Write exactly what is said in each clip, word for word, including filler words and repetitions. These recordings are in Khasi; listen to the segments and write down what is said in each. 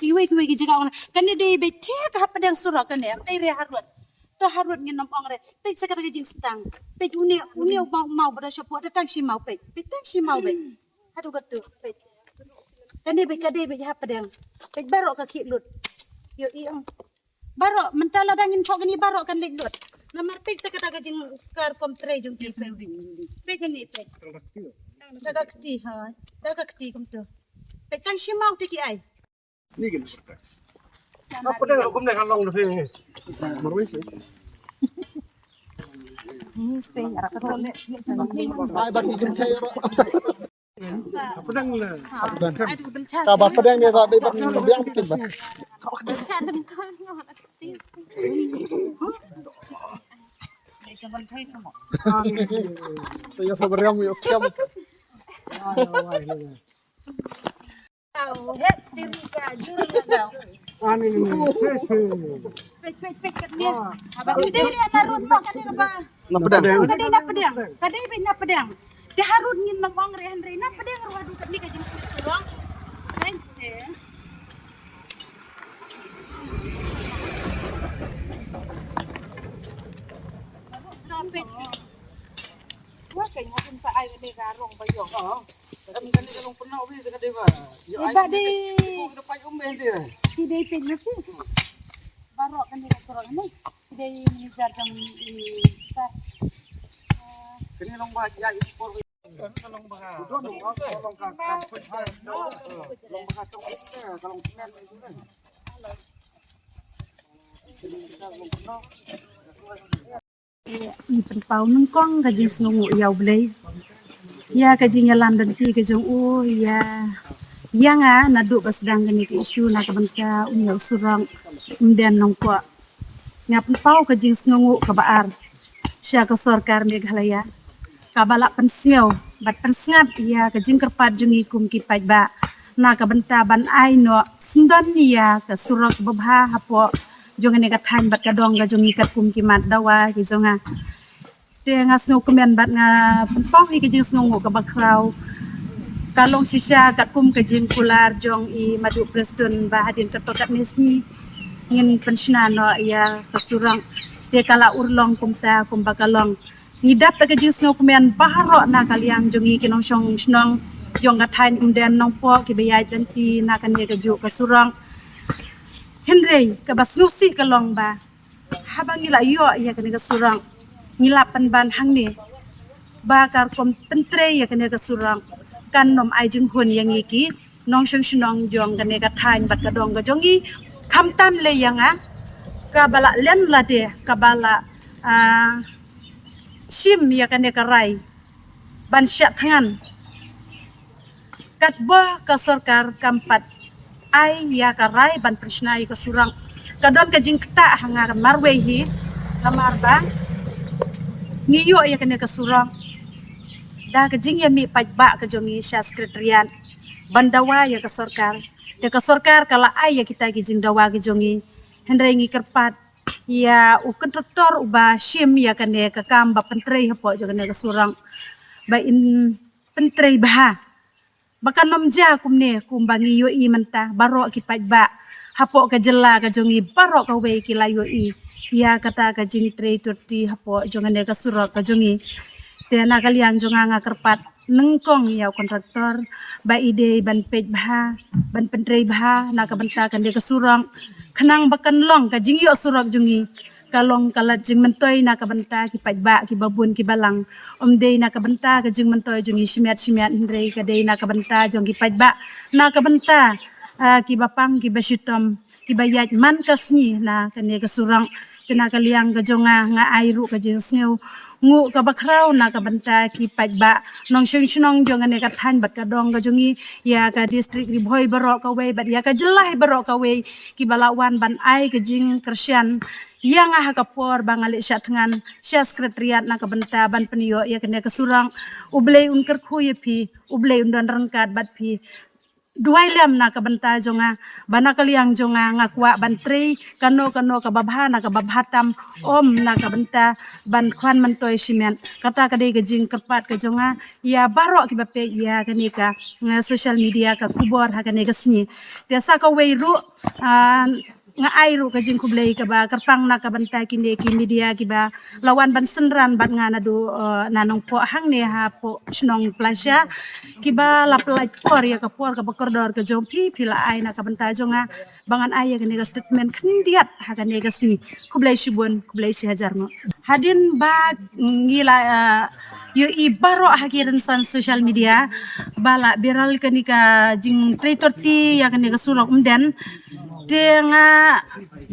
kiwei kiwei ki jaka ong. Kane dei beit thik hapdeng surok kane, dei re harud. To harud ngin ym ong re. Peit sa kata ka jingstang. Peit une, une u maw, maw ba da shapoh, da tang shi maw peit. Peit tang shi maw peit. Haduh katu peit. Kane beit ka dei beit hapdeng. Peit baroh ka khih lut. Ïohi ong. Baroh mynta lada ngin thoh kane baroh kan leit lut. Namar peit sa kata ka jingkar kum trei jong ki peit. Peit kane peit. Da ka kti ha. Da ka kti kumtu. Peit tang shi maw te ki ai. Ni gin. Apa dah hukum dah kalong dah. Marwin sih. Ni stay arah kata. Ai, bagi jumpa ya. Apa dah lah. Aduh, belcha. Ka ba pedang dia tak dei ba biang bikin ba. Belcha dengkal. Saya sabar kamu ya, siap. Au, het diri ka juri ya dau. Ani ni, ses ke. Pek, pek, pek, kat ni. Abang diri ana run ma kani apa? Na pedang. Ka dei na pedang. Ka dei beit na pedang. Te harud ngin na mong re hynrei na pedang ruh haduh kat ni ka jingsurok. Kan te. Wah, ka ïa kum sa ai kane ka rong ba ïong. Em kane ka rong pynau bi ka dei ba. Ïa ai ba dei. Ka dei paj um ben dia. Ki dei pej na ki. Baroh kane ka surok ni. Ki dei manager jong i sa. Kane rong ba ïa i por. Rong ba ka. Rong ba ka. Rong ba ka. Ngi pynpaw nyngkong ka jingsngewnguh ïa U Blei ïa ka jingïalam lynti ka jong u ïa, ïa nga naduh ba sdang kane ka issue na ka bynta u Nongsurok Umden Nongpoh. Nga pynpaw ka jingsngewnguh kaba ar sha ka sorkar Meghalaya kaba la pynsngew bad pynsngap ïa ka jingkyrpad jong ngi kum ki paidbah na ka bynta ban ai noh syndon ïa ka surok babha hapoh jong kane ka thaiñ bad ka dong ka jong ngi katkum ki mat dawa ki jong nga. Te nga sngewkmen bad nga pynpaw ïa ka jingsngewnguh kaba khraw Ka long shisha katkum ka jingkular jong i Madu Prestone ba hadien katto katne sngi ngin pynshna noh ïa ka surok. Te ka la urlong kumta kumba ka long. Ngi dap da ka jingsngewkmen baroh na ka liang jong ngi ki nongshong shnong jong ka thaiñ Umden Nongpoh kiba ïaid lynti na kane kajuh ka surok. Hynrei kaba sngewsih ka long ba haba ngi la ïoh ïa kane ka surok, ngi la pynban hangne ba ka rukom pyntrei ïa kane ka surok kan nym ai jinghun ïa ngi ki nongshong shnong jong kane ka thaiñ bad ka dong ka jong ngi. Khamtam lei ïa nga kaba la len lade, kaba la, ah, shim ïa kane ka rai ban shah thngan. Katba ka sorkar kam pat ai ïa ka rai ban pynshna ïa ka surok, ka don ka jingktah ha nga marwei hi, namar ba ngi ïoh ïa kane ka surok da ka jingïamih paidbah ka jong ngi sha Secretariat ban dawa ïa ka sorkar. Te ka sorkar ka la ai ïa kita ki jingdawa ki jong ngi. Hynrei ngi kyrpad ïa u kontraktor uba shim ïa kane ka kam ba pyntrei hapoh jong kane ka surok ba in pyntrei bha. Ba kan nym jia kumne kumba ngi ïohi mynta baroh ki paidbah hapoh ka jylla ka jong ngi baroh kawei ki la ïohi ïa kata ka jingtrei turti hapoh jong kane ka surok ka jong ngi. Te na ka liang jong nga nga kyrpad nyngkong ïa u kontraktor ba i dei ban peit bha, ban pyntrei bha na ka bynta kane ka surok. Khnang ba kan long ka jingïoh surok jong ngi ka long ka lad jingmyntoi na ka bynta ki paidbah kiba bun kiba lang. Ym dei na ka bynta ka jingmyntoi jong ngi shimet shimet, hynrei ka dei na ka bynta jong ki paidbah, na ka bynta, ah, kiba pang kiba shitom kiba ïaid man ka sngi na kane ka surok. Te na ka liang ka jong nga nga ai ruh ka jingsngewnguh kaba khraw na ka bynta ki paidbah nongshong shnong jong kane ka thaiñ bad ka dong ka jong ngi, ïa ka district Ri Bhoi baroh kawei bad ïa ka jylla hi baroh kawei kiba la wan ban ai ka jingkyrshan ïa nga ha ka por ba nga leit shah thngan sha Secretariat na ka bynta ban pynïoh ïa kane ka surok. U Blei un kyrkhu ïa phi, U Blei un don ryngkat bad phi. Duwai lem na ka bynta jong nga, ba na ka liang jong nga nga kwah ban trei kano kano kaba bha na kaba bha tam, ym na ka bynta ban khwan myntoi shimet. Kata ka dei ka jingkyrpad ka jong nga ïa baroh kiba peit ïa kane ka, eh, social media ka khubor ha kane ka sngi. Te sa kawei ruh, ah, nga ai ruh ka jingkhublei kaba kyrpang na ka bynta kine ki media kiba la wan ban synran bad nga naduh, eh, na Nongpoh hangne hapoh shnong Plasha, kiba la pynlait por ïa ka por kaba kordor ka jong phi, phi la ai na ka bynta jong nga ba ngan ai ïa kane ka statement khyndiat ha kane ka sngi. Khublei shibun, khublei shihajar nguh. Hadien ba ngi la, eh, ïohi baroh ha ki rynsan social media ba la viral kane ka jingtrei turti ïa kane ka surok Umden. Te nga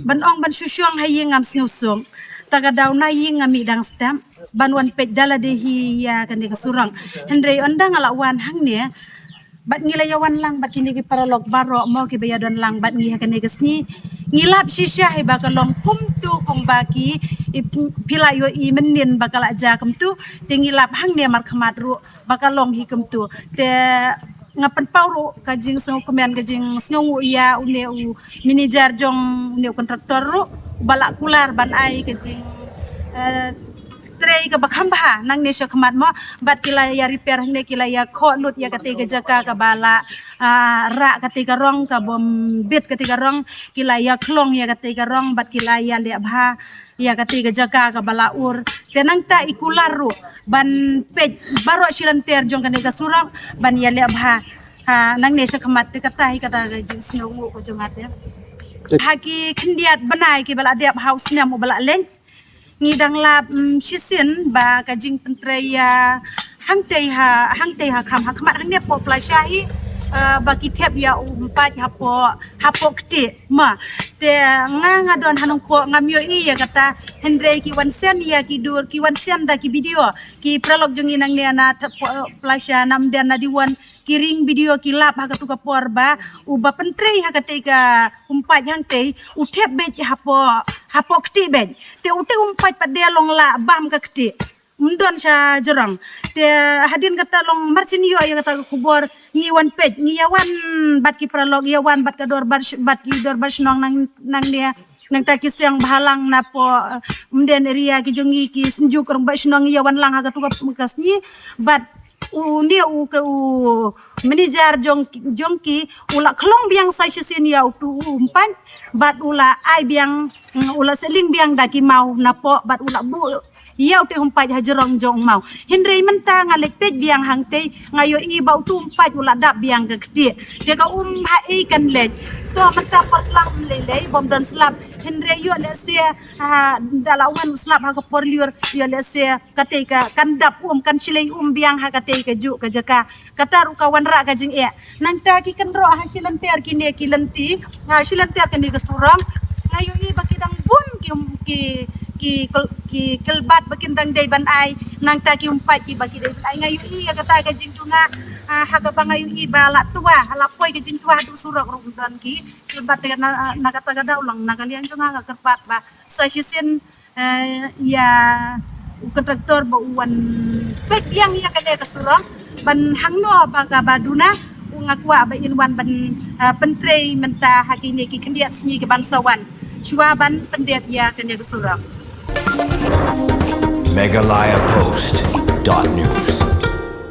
ban ong ban shu shong ha ïing ngam sngewsuk. Ta ka daw na ïing nga mih dang step ban wan peit da lade hi ïa kane ka surok. Hynrei ynda nga la wan hangne bad ngi la ïa wan lang bad kine ki paralok baroh mo kiba ïa don lang bad ngi ha kane ka sngi. Ngi lap shisha hi ba ka long kumtu kumba ki, i, phi la ïohi mynnin ba ka la jia kumtu. Te ngi lap hangne markhmat ruh ba ka long hi kumtu. Te nga pynpaw ruh ka jingsngewkmen ka jingsngewnguh ïa une u manager jong une u kontraktor ruh ba la kular ban ai ka jing, eh, trei kaba kham bha nangne sha khmat mo, bad ki la ïa repair hangne, ki la ïa khoh lut ïa katei ka jaka kaba la, ah, rah katei ka rong, ka bym bit katei ka rong, ki la ïa khlong ïa katei ka rong bad ki la ïa leh bha ïa katei ka jaka kaba la ur. Te nangta i kular ruh ban peit baroh shilynter jong kane ka surok ban ïa leh bha ha nangne sha khmat. Te kata hi kata ka jingsngewnguh ka jong nga te. Ha ki khyndiat bnai kiba la dep ha u snem uba la leit, ngi dang lap, mm, shisien ba ka jingpyntrei ïa hangtei ha, hangtei ha kham, ha khmat hangne poh Plasha hi, eh, ba ki thep ïa u ym pait hapoh, hapoh ktieh. Ma, te nga nga don ha Nongpoh ngam ïohi ïa kata, hynrei ki wan send ïa ki dur, ki wan send da ki video, ki paralok jong ngi nangne na Plasha, na Umden, na Diwon, ki ring video ki lap ha katu ka por ba uba pyntrei ha katei ka ym pait hangtei u thep beit hapoh, hapoh ktieh beit. Te utei u ym pait pat de long lah bam ka ktieh. Ym don sha jrong. Te hadien kata long marchin ïoh ïa kata ka khubor ngi wan peit, ngi ïa wan bad ki paralok, ïa wan bad ka dorbar, bad ki dorbar shnong nang, nangne, nangta ki seng bhalang napoh, eh, Umden area ki jong ngi, ki Synjuk Rangbah Shnong, ngi ïa wan lang ha katu ka sngi bad u ne u ke u manager jong jong ki u la khlong biang sa shisien ïa utu u mpaid bad u la ai biang, mm, u la seling biang da ki maw na poh bad u la buh ïa utu u mpaid ha jrong jong u maw. Hynrei mynta nga leit peit biang hangtei nga ïohi ba utu u mpaid u la dap biang ka ktieh. Te ka um ha ei kan leit. To mynta por tlang lei lei bym don slap. Hynrei ïoh lehse ha da la wan u slap ha ka por lyiur ïoh lehse katei ka kan dap um kan shlei um biang ha katei ka juh ka jaka. Kata ruh ka wanrah ka jingeh. Nangta ki kynroh ha shilynter kine ki lynti, ha shilynter kine ka surok. Nga ïohi ba ki dang bun ki ki ki kel- ki kelbat ba kin dang dei ban ai. Nangta ki ym paid ki ba ki dei ban ai. Nga ïohi ïa kata ka jingtuna, ah, ha kaba nga ïohi ba la twa, ha la poi ka jingtwa ha tu surok ruh don ki kelbat na, na kata ka daw lang na ka liang jong nga nga kyrpad ba sa shisien, eh, ïa u kontraktor ba u wan peit biang ïa kane ka surok ban hangno ba kaba duna. U nga kwah ba in wan ban, eh, pyntrei mynta ha kine ki khyndiat sngi ki ban sa wan shuwa ban pyndep ïa kane ka surok. Meghalaya Post dot news.